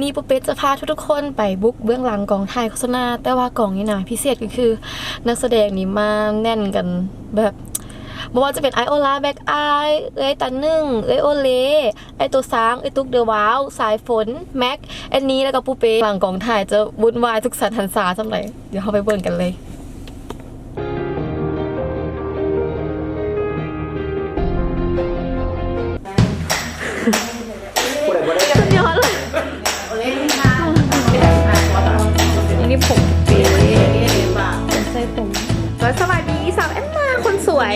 ນີ້ປູເປ້ຈະພາທຸກໆຄົນໄປບຸກເບື້ອງຫຼັງກອງຖ່າຍໂຄສະນາ, ແຕ່ວ່າກອງນີ້ນະ ພິເສດກໍຄືນັກສະແດງນີ້ມາແໜ້ນກັນແບບ ບໍ່ວ່າຈະເປັນ ໄອໂອລາ ແບລັກອາຍ ເອື້ອຍຕາໜຶ່ງ ເອື້ອຍໂອເລ ອ້າຍໂຕຊ້າງ ເອື້ອຍຕຸກເດີວາວ ສາຍຝົນ ແມັກ ແອນນີ ແລ້ວກໍປູເປ້. ຫຼັງກອງຖ່າຍຈະວຸ່ນວາຍສຸກສັນຫັນສາສ່ຳໃດ ດຽວເຮົາໄປເບິ່ງກັນເລີຍ. ສຸດຍອດເລີຍ. ນີ້ຜົມເປັນ ເປັນໃສ່ຜົມ. ສະບາຍດີສາວແອນນາຄົນສວຍ.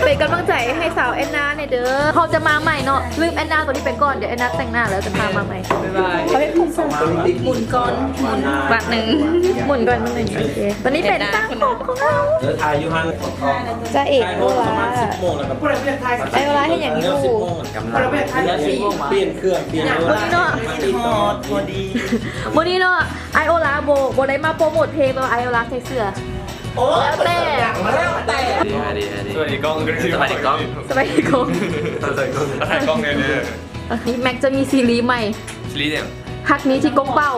ເປັນກຳລັງໃຈໃຫ້ສາວແອນນາແດ່ເດີ. ເຮົາຈະມາໃໝ່ເນາະ, ລືມແອນນາຕົວນີ້ໄປກ່ອນ, ດຽວແອນນາແຕ່ງໜ້າແລ້ວຈະພາມາໃໝ່. ເຂົາເຮັດຜົມສັ້ນ. ໝຸນກ່ອນ ໝຸນບາດໜຶ່ງ. ໝຸນກ່ອນ ບາດໜຶ່ງ. ໂອເຄ. ຕົວນີ້ເປັນ ແອນນາ ຕາຂອງເຮົາ ເອີ ຖ່າຍຢູ່ຫັ້ນ ຈາເອກໂອລາ. ໄອໂອລາເຮັດຫຍັງຢູ່? ກຳລັງປ່ຽນເຄື່ອງ ປ່ຽນໂອລາ. ເນາະ ພໍດີ ມື້ນີ້ເນາະ ໄອໂອລາບໍ່ ບໍ່ໄດ້ມາໂປຣໂມດເພງ ແຕ່ວ່າໄອໂອລາໃສ່ເສື້ອ. ໂອ້ ແລ້ວແຕ່ ແລ້ວແຕ່. ສະບາຍດີ ສະບາຍດີກ້ອງ ສະບາຍດີກ້ອງ ສະບາຍດີກ້ອງ ຖ່າຍກ້ອງແດ່ເດີ. ແມັກຈະມີຊີຣີໃໝ່. ຊີຣີຫຍັງ? ຮັກນີ້ທີ່ກົກເປົ້າ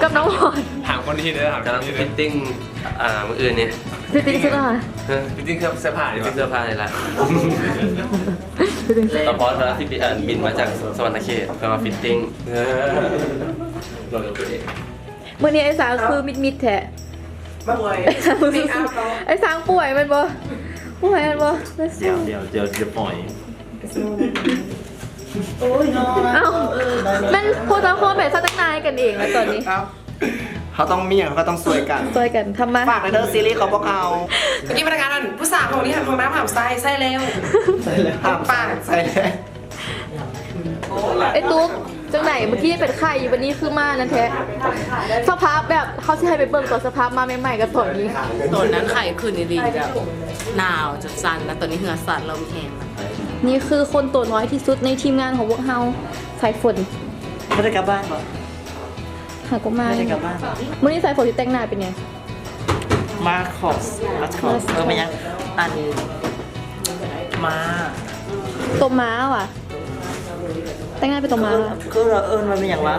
ກັບນ້ອງພອນ. ຖາມຄົນທີ່ເດີ ຖາມຄົນທີ່ເດີ. ກຳລັງຟິດຕິ້ງ ອ່າ ມື້ອື່ນນີ້ ຟິດຕິ້ງເສື້ອຜ້າ. ເອີ ຟິດຕິ້ງເສື້ອ ເສື້ອຜ້ານີ້ ຟິດຕິ້ງເສື້ອຜ້ານີ້ລະ. ຕາພອນວ່າຊິບິນ ເອີ ບິນມາຈາກສະຫວັນນະເຂດ ເພື່ອມາຟິດຕິ້ງ. ເອີ ມື້ນີ້ໄອ້ຊ້າງຄືມິດໆແທ້. ປ່ວຍ ເມກອັບເນາະ. ໄອ້ຊ້າງປ່ວຍແມ່ນບໍ່? ປ່ວຍແມ່ນບໍ່? ດຽວ ດຽວ ດຽວ ດຽວປ່ອຍ. ໂອ້ຍເນາະ. ເອົ້າ ເອີ ແມ່ນພວກເຈົ້າພໍ່ແມ່ຊາວຕັ້ງນານກັນເອງແລ້ວຕອນນີ້. ເອົ້າ ເຮົາຕ້ອງມີຫຍັງເຮົາກໍຕ້ອງຊ່ວຍກັນ ຊ່ວຍກັນທຳມາ. ຝາກເດີຊີຣີຂອງພວກເຮົາ. ເມື່ອກີ້ພະນັກງານນັ້ນ ຜູ້ສາວຂອງນີ້ຫັນຫ້ອງນ້ຳຫ້າມໃຊ້ ໃຊ້ແລ້ວ ໃຊ້ແລ້ວ ຫ້າມປາກ ໃຊ້ແລ້ວ. ໄອ້ຕຸກ ຈັ່ງໃດ? ເມື່ອກີ້ເປັນໄຂ້ຢູ່ ບັດນີ້ຄືມານັ້ນແທ້. ສະພາບແບບ ເຮົາຊິໃຫ້ໄປເບິ່ງຕອນສະພາບມາໃໝ່ໆກັບຕອນນີ້. ຕອນນັ້ນໄຂ້ຂຶ້ນອີ່ຫຼີ ແບບໜາວຈົນສັ່ນ ແລ້ວຕອນນີ້ເຫື່ອສັ່ນ ເລີ່ມແຫ້ງ. ນີ້ຄືຄົນໂຕນ້ອຍທີ່ສຸດໃນທີມງານຂອງພວກເຮົາ ສາຍຝົນ. ບໍ່ໄດ້ກັບບ້ານບໍ່? ຫາກໍມາ ບໍ່ໄດ້ກັບບ້ານ. ມື້ນີ້ສາຍຝົນຊິແຕ່ງໜ້າເປັນຫຍັງ? ມາຄອສ ມາຄອສ ເອີ ແມ່ນຫຍັງ? ອັນ ມ້າ ຕົວມ້າຫວາ? ແຕ່ງໜ້າເປັນຕົວມ້າ. ຄື ຄືເຂົາເອີ້ນວ່າແມ່ນຫຍັງຫວາ?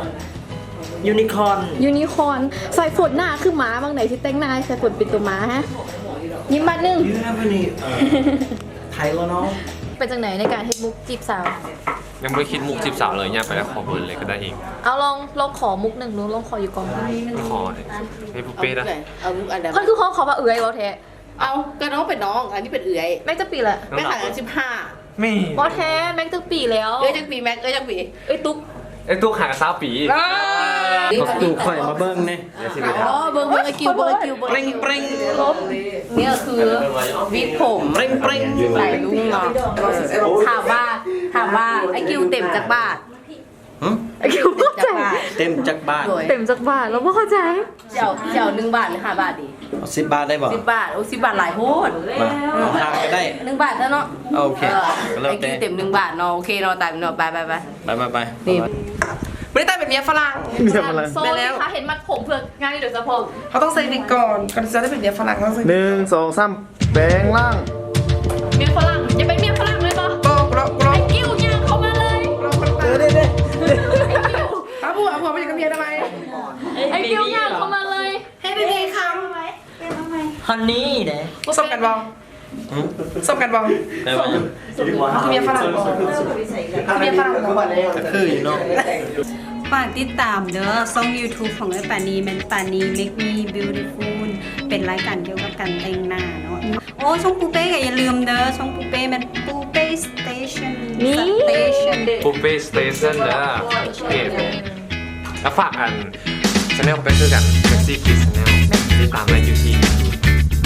ຢູນິຄອນ ຢູນິຄອນ. ສາຍຝົນໜ້າຄືມ້າ ໝ່ອງໃດຊິແຕ່ງໜ້າໃຫ້ສາຍຝົນເປັນຕົວມ້າຮະ? ຍິ້ມບາດໜຶ່ງ. ໄທລະເນາະ. ເປັນຈັ່ງໃດໃນການເຮັດມຸກຈີບສາວ? ຍັງບໍ່ໄດ້ຄິດມຸກຈີບສາວເລີຍ, ຍ່າງໄປແລ້ວຂໍເບີເລີຍກໍໄດ້ເອງ. ເອົາ ລອງ ລອງຂໍມຸກໜຶ່ງດູ, ລອງຂໍຢູ່ກ້ອງ. ຂໍໃຫ້ປູເປ້ນະ. ເອົາມຸກອັນໃດ? ເພິ່ນຄືຂໍ ເຂົາວ່າເອື້ອຍບໍ່ແທ້. ເອົາ ກໍນ້ອງເປັນນ້ອງ, ອັນນີ້ເປັນເອື້ອຍ. ແມັກຈັກປີລະ? ແມັກຫາສິບຫ້າ. ແມ່ນ. ບໍ່ແທ້, ແມັກຈັກປີແລ້ວ? ເອື້ອຍຈັກປີ? ແມັກເອື້ອຍຈັກປີ? ເອື້ອຍຕຸກ. ເອື້ອຍຕຸກຫາກັນຊາວປີ. ເອີ ຂໍຕູຂ້ອຍມາເບິ່ງແດ່. ອໍ ເບິ່ງ ເບິ່ງໄອ້ກິວ ເບິ່ງໄອ້ກິວ ເບິ່ງໄອ້ກິວ. ເປັງໆ. ນີ້ກໍຄືວິກຜົມ ເປັງໆ ສາຍລຸງເນາະ. ຖາມວ່າ ຖາມວ່າໄອ້ກິວເຕັມຈັກບາດ? ຫຶ? ໄອ້ກິວບໍ່ເຂົ້າໃຈ. ເຕັມຈັກບາດ? ໂດຍ ເຕັມຈັກບາດ? ລາວບໍ່ເຂົ້າໃຈ. ເຈົ້າ ເຈົ້າໜຶ່ງບາດຫຼືຫ້າບາດດີ? ເອົາສິບບາດໄດ້ບໍ່? ສິບບາດ. ໂອ້ ສິບບາດຫຼາຍໂພດ. ມາ ເອົາຫ້າກໍໄດ້. ໜຶ່ງບາດຊະເນາະ. ໂອເຄ ເອີ ກໍແລ້ວແຕ່. ໄອ້ກິວເຕັມໜຶ່ງບາດເນາະ. ໂອເຄເນາະ ຕາມເນາະ. ໄປ ໄປ ໄປ. ໄປ ໄປ ໄປ. ນີ້ ມື້ນີ້ຕ້າງເປັນເມຍຝຣັ່ງ. ເມຍຝຣັ່ງ. ໂຊ ແມ່ນແລ້ວ. ເຫັນມັດຜົມເພື່ອງານນີ້ໂດຍສະເພາະ. ເຮົາຕ້ອງໃສ່ວິກກ່ອນ ກ່ອນທີ່ຈະໄດ້ເປັນເມຍຝຣັ່ງ. ເຮົາຕ້ອງໃສ່ ໜຶ່ງ ສອງ ສາມ ແປງຮ່າງ. ເມຍຝຣັ່ງ. ຢາກເປັນເມຍຝຣັ່ງແມ່ນບໍ່? ບໍ່ ກູລອງ ກູລອງ. ໄອ້ກິວຍ່າງເຂົ້າມາເລີຍ. ກູລອງ ກູລອງ. ເອີ ເດ້ ເດ້ ເດ້. ຫາຜົວ ຫາຜົວ ບໍ່ຢາກເປັນເມຍທຳໄມ? ໄອ້ກິວຍ່າງເຂົ້າມາເລີຍ. ເຮັດດີໆ ຄຳ. ຮັນນີ້ເດ້. ສົມກັນບໍ່? ຫຶ? ສົມກັນບໍ່? ແປວ່າຫຍັງ? ຄືເມຍຝຣັ່ງບໍ່? ຄືເມຍຝຣັ່ງບໍ່? ກໍຄືຢູ່ເນາະ. ຝາກຕິດຕາມເດີ ຊ່ອງຢູທູບຂອງເອື້ອຍປານີ ແມ່ນປານີ Make Me Beautiful ເປັນລາຍການກ່ຽວກັບການແຕ່ງໜ້າເນາະ. ໂອ້ ຊ່ອງປູເປ້ກໍຢ່າລືມເດີ ຊ່ອງປູເປ້ແມ່ນປູເປ້ສະເຕຊັນ. ນີ້ ສະເຕຊັນ. ປູເປ້ສະເຕຊັນເດີ ເພຈ. ແລ້ວຝາກອັນ ແຊນແນວຂອງເປ້ຄືກັນ Maxi Kids Channel ຕິດຕາມໄດ້ຢູ່ທີ່ຢູທູບ.